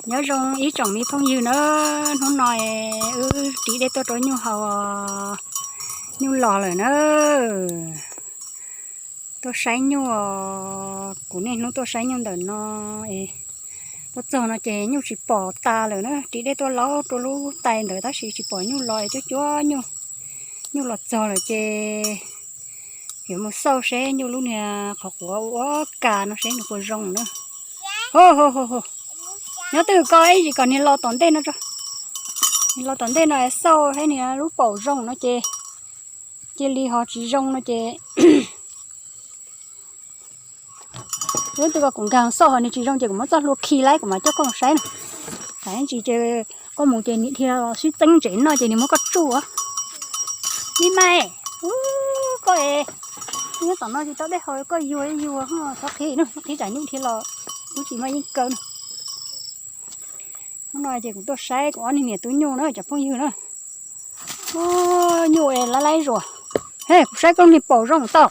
Nyob zoo ib tsoom me phooj ywg na, hnub no es wb ris dej tuaj rau nyuj haus, nyuj los lawm na. Tuaj saib nyuj, kuv niaj hnub tuaj saib nyuj ntawm no es tuaj txog no ces nyuj tsis pom tas lawm na. Ris dej tuaj laub rau lub tais ntawd tab sis tsis pom nyuj los es cuab cuab nyuj. Nyuj los txog lawm ces yuav mus xauj seb nyuj lub niag qhov quav ua ka no seb nws puas zoo na. Ho ho ho ho, nyob twg ko ib yim kom niag los tom ntej no tso. Niag los tom ntej no xauj seb niag lub paum zoo no ces cia li, ho tsis zoo no ces lub twg ko kuv nkag xauj ho nws tsis zoo ces kuv muab txoj hlua khi lawm kuv mam coj koj mus saib na. Tam ntsis ces koj mus ces nws dhia los sib txeeb ntsev noj ces nws muab koj tsuj. Li mas, koj es nyob tom no tsis tau dej haus koj yuag yuag, txhob qhib, txhob qhib tsam nyuj dhia los, kuv tsis muaj yeej kaw na. Hnub no ces kuv tuaj saib kuv ob niag niam tub nyuj na cov phooj ywg na. Nyuj es lab laib zuas. He, kuv saib koj niag paum zoo tau.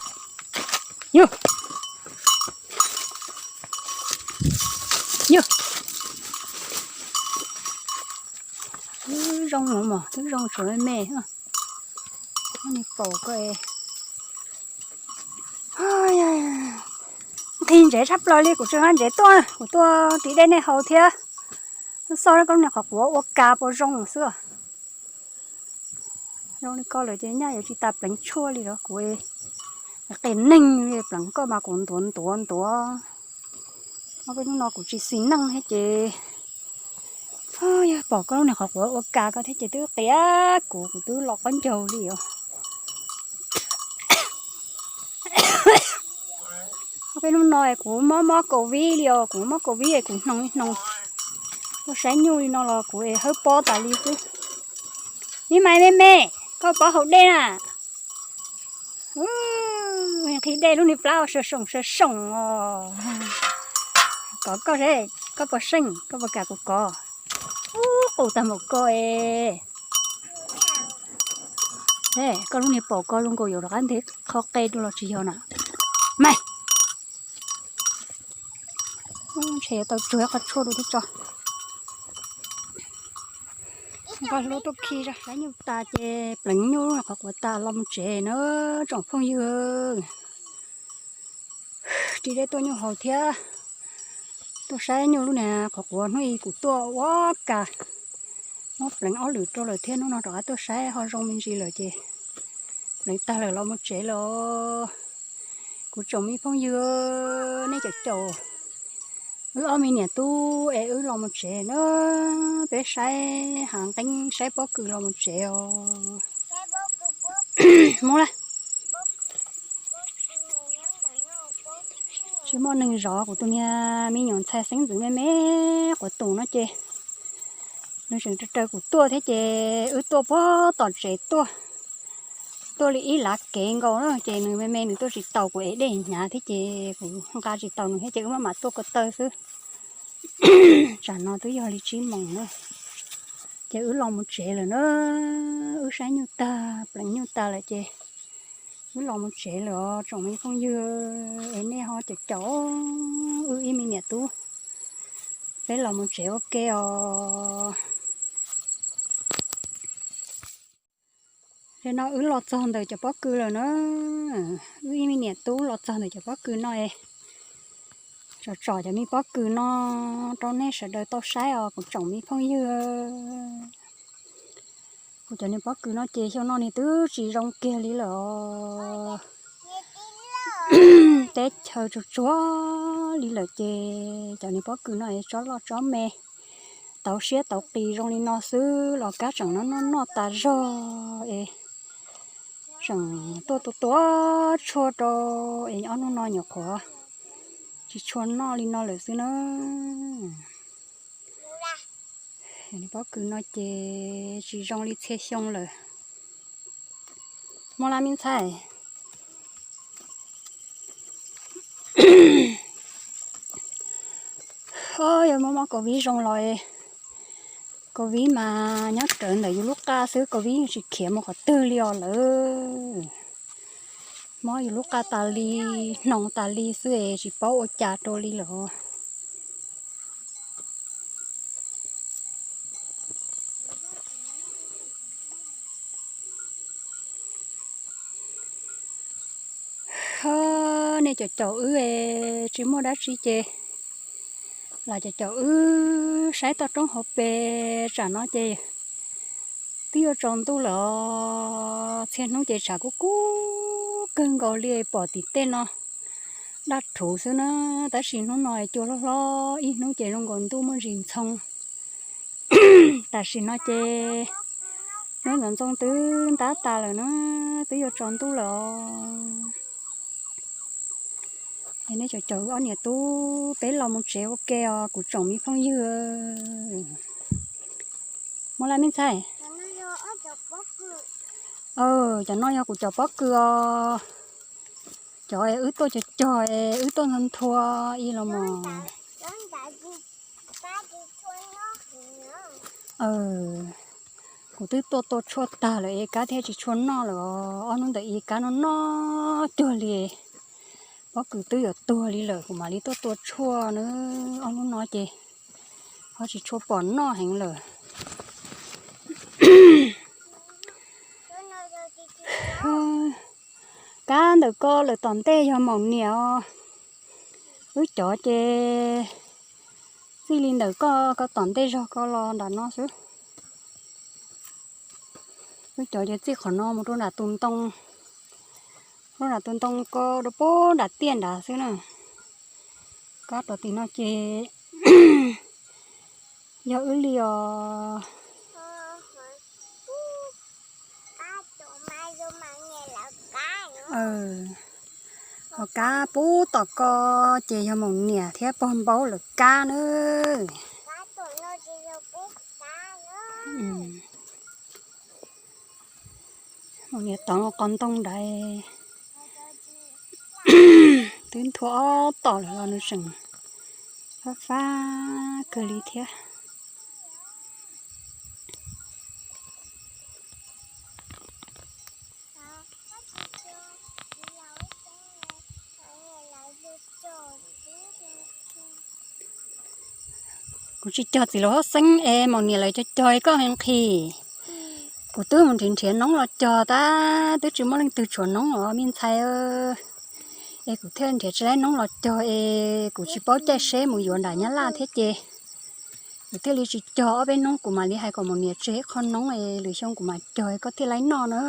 Yog, yog, twb zoo los mas twb zoo tsuas me me. Niag paum ko nqhis ntsev tshaj plaws li, kuv tsis nqa ntsev tuaj, kuv tuaj ris dej nej haus thiab. Xauj koj niag qhov quav ua ka puas zoo xwb. Zoo li ko lawm ces nyaj yuav tsis tas pleev tshuaj li los kuv qia neeg li, pleev koj mas kuv ntuav ntuav ntuav. Ob peb hnub no kuv tsis xis neej thiab ces yog pom koj lub niag qhov quav ua ka ko thiab ces twb qia kuv, kuv twb los qaub ncaug li os. Ob peb hnub no kuv mob mob covid li os, kuv mob covid es kuv hnoos li hnoos. Tuaj saib nyuj li no los kuv es hawb pob tas li xwb. Li mas me me, koj pob haus dej na. Nqhis dej lub niag plab sawv soom sawv soom os. Kov koj seb koj puas seej, koj puas kam kuv kov. Ub, qus tag npaum ko es. Koj lub niag paum ko zoo nkaus yuav rov qab ntev qho qe dua los tsis yog na. Mas ntshe yuav tau tsuag qhov tshuaj dua thiab tso. Nqa hlua tuaj khi saib nyuj tas ces pleev nyuj qhov quav tas los mus tsev na tsoom phooj ywg. Ris dej tuaj nyuj haus thiab tuaj saib nyuj lub niag qhov quav hnub ib kuv tuaj ua ka. Muab pleev ob lwm rau lawm thiab hnub no rov qab tuaj saib ho zoo me ntsis lawm ces pleev tag lawm los mus tsev los. Kuv tsoom me phooj ywg, nej caum caum wb ob me niam tub es wb los mus tsev na. Peb saib hav nqeeb saib pob kws los mus tsev os. Mus lawm. Tsis muaj neeg zov, kuv tus niag me nyuam ntxhais xeeb ntxwv me me quav tus no ces nws tseem raws kuv tuaj thiab ces wb tuaj puag tom tsev tuaj, tuaj li ib lav kev nkaus na ces nws me me nws tuaj tsis taus kuv ev dej hnyav thiab ces kuv nqa tsis taus nws thiab ces wb maj mam tuaj ko taw xwb. Tsam no twb yog li tsib moos na ces wb los mus tsev lawm na. Wb saib nyuj tag pleev nyuj tas lawm ces wb los mus tsev lawm os tsoom me phooj ywg es nej ho caum caum wb ib me niam tub, peb los mus tsev ua ke os. Li no wb los txog ntawm cov pob kws lawm na. Wb ib me niam tub los txog ntawm cov pob kws no es tsom tsom cov me pob kws no rau nej sawv daws tau saib os kuv tsoom me phooj ywg. Kuv cov niag pob kws no ces xyoo no nws twb tsis zoo kiag li lawm os. Teb chaws tsuag tsuag li lawm ces cov niag pob kws no es tsob loj tsob me, tauv siab tauv qis zoo li no xwb los kab tseem noj noj noj tas zog es tseem tuaj tua tua tshuaj rau es ob hnub no nyuam qhuav tsis tshua noj li no lawm xwb na. Pob kws no ces tsis zoo li txhia xyoo lawm. Muaj lab me ntxhais. Yog muaj mob covid zoo los, covid mas nyob rawv ntawm yus lub qab xwb, covid yeej tsis khiav mus qhov twg li os lawm. Mob yus lub qab tas li, hnoos tas li xwb es tsis paub ua cas rau li lawm. Thov nej caum caum wb es tsis muaj dab tsi ces los caum caum wb saib toj roob hauv pes tsam no ces twb yuav tsaus ntuj lawm os. Txhia hnub ces tshav kub kub kawg nkaus li pom tim tej no daj rhuv xwb na. Tab sis hnub no cua hlob hlob ib hnub ces zoo nkaus ntuj muaj ntsis ntxhoo. Tam sim no ces hnub ntxoov ntxoo twb ntab tas lawm na, twb yuav tsaus ntuj lawm os. Es nej caum caum ob niam tub peb los mus tsev ua ke os kuv tsoom me phooj ywg. Muaj laj me ntxhais. Cov no yog kuv cov pob kws os. Cov wb tuaj cog cog es wb tuaj nthua nthua ib los mas. Kuv twb tuaj tua tshuaj tag lawm es kab thiaj tsis tshua noj lawm os. Ob hnub ntawm ib kab no noj cuag li. Pob kws twb yuav tuag li lawm kuv mam li tuaj tua tshuaj na. Ob hnub no ces ho tsis tshua pom noj heev lawm. Kab ntawm ko lawm tom ntej yog maum niam os. Wb cov ces txij li ntawm ko, ko tom ntej zog ko los nram no xwb. Wb cov ces txij qhov no mus rau nram tus ntoo, rau nram tus ntoo ko rau pem nram tiaj nrad xwb na. Kab rov tim no ces yog wb li os. Ho kab pub tom ko ces yog maum niam thiab pog npaub lawv kab na. Maum niam tov qos ntoo nrad. Twb nthua ob tom lawm los nws tseem fab fab kawg li thiab. Kuv tsis cog txiv laus hab xeeb es maum niam lawv cog cog es koj nqhis. Kuv twb mus nrhiav nrhiav noob los cog tab twb tsis muaj leej twg tshuav noob os me ntxhais. Es kuv thiaj nrhiav tsis laib noob los cog es kuv tsis paub caij seb mus yuav nram Nyab Laj thiab ces kuv thiaj li tsis cog ob peb hnub kuv mam li hais kom maum niam tseg ib qho noob es lwm xyoo kuv mam cog koj thiaj laib noj na.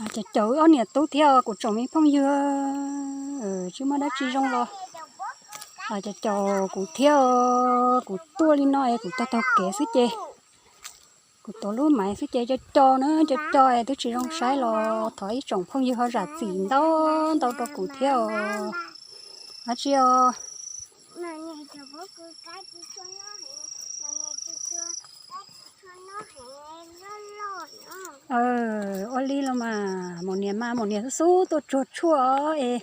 Los caum caum wb ob niam tub thiab os kuv tsoom me phooj ywg, tsis muaj dab tsi zoo los los caum caum kuv thiab os. Kuv tuaj li no es kuv taug taug kev xwb ces kuv tuav lub maiv xwb ces co co na, co co es twb tsis zoo saib los thov ib tsoom phooj ywg ho zam txim ntau ntau rau kuv thiab os. Dab tsi os? Ua li los mas maum niam mas maum niam xub xub tuaj tsuag tshuaj es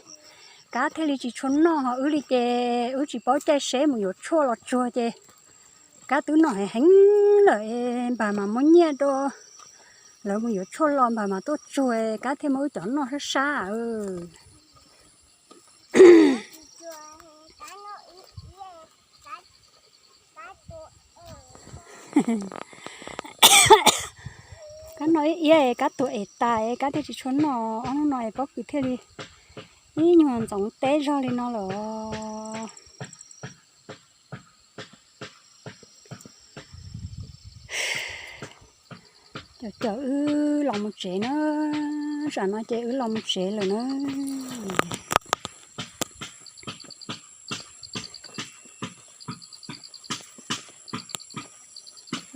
kab thiaj li tsis tshua noj, ho wb li ces wb tsis paub caij seb mus yuav tshuaj los tsuag ces kab twb noj heev heev lawm es npag mas muab nyiaj rau lawv mus yuav tshuaj los npag mas tuaj tsuag, kab thiaj muab wb cov noj sab sab. Kab noj ib iab es kab tuag es tas es kab thiaj tsis tshua noj, ob hnub no es pob kws thiaj li ib nyuag ntxoov teb zog li no lawm. Caum caum wb los mus tsev na, tsam no ces wb los mus tsev lawm na.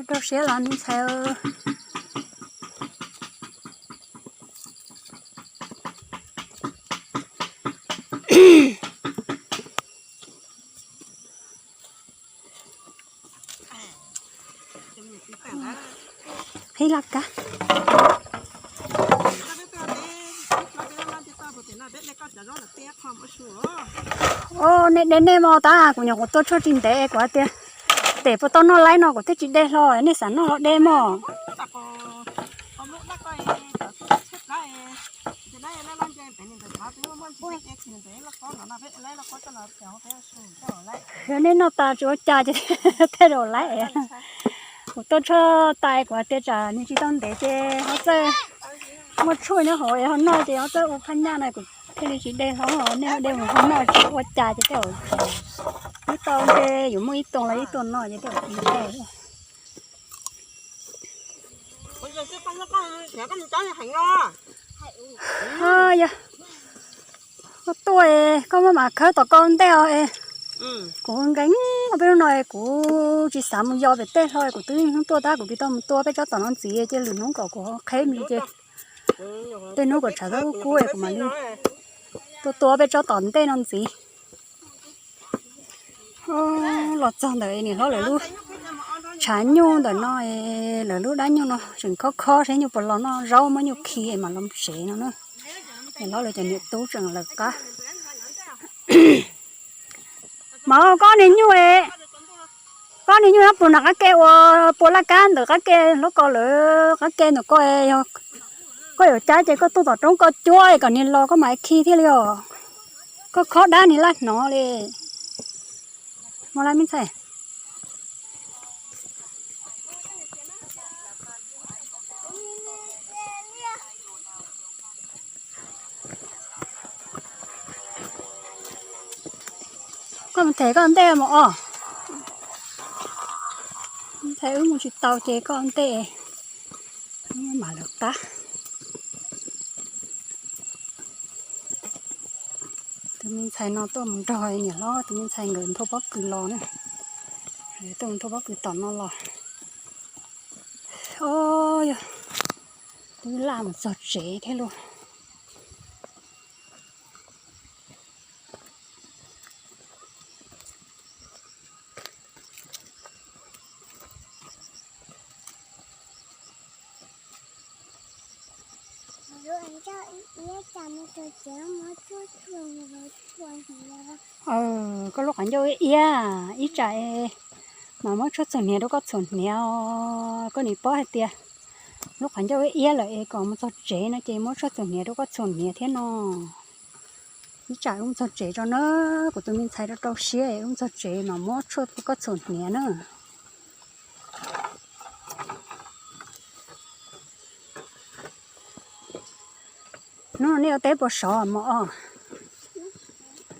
Rau siab los me ntxhais. Qhib laj kab. Os, nej de nej mog, tab kuv nyuam qhuav tua tshuaj tsis ntev kuv hais tias tes puas tau noj laib no kuv thiaj tsis de hlo, nej xav noj los de mog. Yog nej noj tas tsis ua cas ces tej zaum lawm. Kuv tuaj tshaj tas kuv hais tias tsam nws tsis tau ntev ces ho txawj muaj tshuaj nyob hauv es ho noj ces ho txawj ua phaj nyaj na, kuv thiaj li tsis de hlo, nej ho de mus ho noj tsis ua cas ces tej zaum twb tau ntshe yuav muaj ib tug los ib tug noj ces tej zaum tsis tau. Yog koj tuaj koj maj mam khawb tom koj ntej os. Kuv nkees peb hnub no kuv tsis xav mus yos pem tej hlo, kuv twb hnub tuaj tab kuv tsis tau mus tua peb tsob tom no ntxiv ces lwm hnub kom kuv qheb mus ces tej hnub kom tshav tau kub kub kuv mam li tuaj tua peb tsob tom ntej no ntxiv. Los txog ntawm niam hlob lawv lub tshav nyuj ntawm no, lawv lub dab nyuj no tseem khob khob saib nyuj puas los noj zaub muab nyuj khi mam los tsev no na. Niam hlob lawv cov niam tub tseem lawv qab. Mas koj niag nyuj, koj niag nyuj nyob puag nram qab ke uas puas laj kab ntawm qab ke hlob ko lawm qab ke ntawm ko, yog koj yuav cab ces koj tuaj tom roob koj cuab kom niag los koj mam khi thiaj li os. Koj khob dab niag laj hnov li. Muaj laj me ntxhais. Koj mus them koj ntej mus os. Ntxhais wb mus tsis tau ces koj ntej mam lawv qab. Tus me ntxhais no tuaj mus nrog niam hlob tus me ntxhais nkawd nthua pob kws los na. Tuaj mus nthua pob kws tom no los. Os, yog twb laj mus txog tsev thiab lauj. Koj lub qhov ncauj iab iab, ib tsam es mas muab tshuaj txhuam hniav rau koj txhuam hniav os. Koj nim paub hais tias lub qhov ncauj iab iab lawm es kom mus txog tsev no ces muab tshuaj txhuam hniav rau koj txhuam hniav thiab no. Ib tsam wb mus txog tsev tso na, kuv tus me ntxhais rau rau siab es wb mus txog tsev mas muab tshuaj rau koj txhuam hniav na. Hnub no nej ua teb puas sov mos os?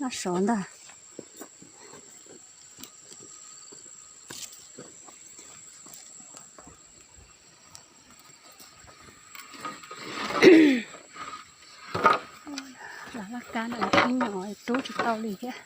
Noj sov ntag. Lam laj kab no ib nyuag rub tsis tau li thiab.